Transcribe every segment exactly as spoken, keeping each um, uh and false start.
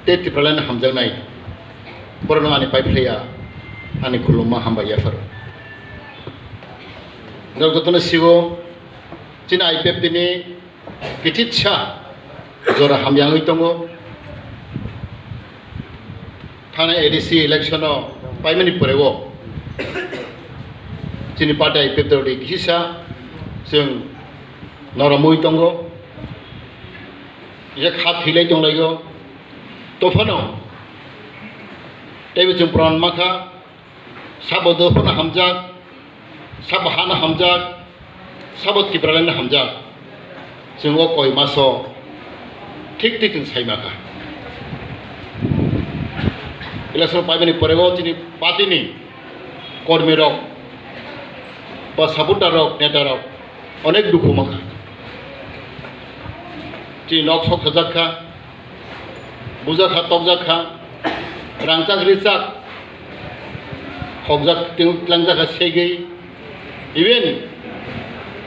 tei Tipraland hamjaknai, borokno ani paiphlaiya, ani khulumma hambai yapharo. Norok jotono sigo, chini I P F T ni kititsa jora hamyangwi tongo. Thana A D C election o paimani porego chini party I P F T ni kisisa chwng noromwi tongo. Kisa kha thwilai tonglaio. Tophano teibo chwng proman mankha. Sabo dophano hamjak, sabo hano hamjak, sabo Tipraland no hamjak. Chwng o koi maso thik thik chwng sai mankha. Election paimani porego chini party ni kormi rok ba supporter rok, neta rok onek dukhu mankha. Chini nok sok sajak kha. Bujak kha, tokjak kha, rangchak richak, hokjak, tlangjak kha segwi, even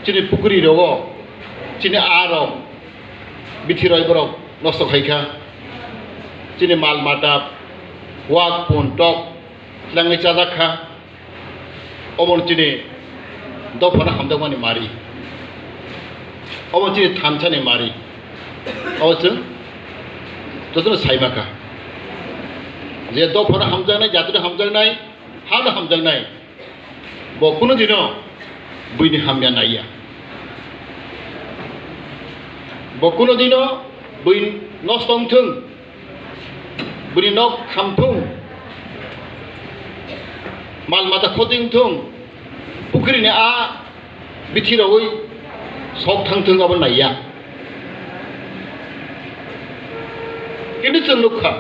chini pukri rogo, chini aa rok, bithi roi borok nosto khai kha, chini mal mata, wak pun tok, tlangwi chajak kha. Obo chini dophano hamjakmani mari. Obo chini thansani mari. Obo chwng jotono sai mankha. Je dophano hamjaknai, jatino hamjaknai, hano hamjaknai, bo kunu dino buini hamya naiya. Bo kunu dino bui nosto wngthung. Bini nok khamthung, mal mata khoti wngthung, pukri ni a bithi rogwi sok thangthung abo naiya. Kintu chwng nukha,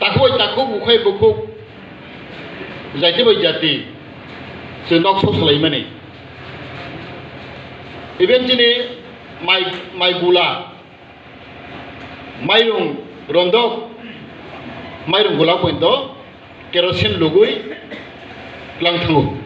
takhuk bai takhuk, bukhuk bai bukhuk, jati bai jati chwng nok sok salaimani. Even chini mai, mai gula, mairung rondok, mairung gula pointo kerosene lugui lang thango.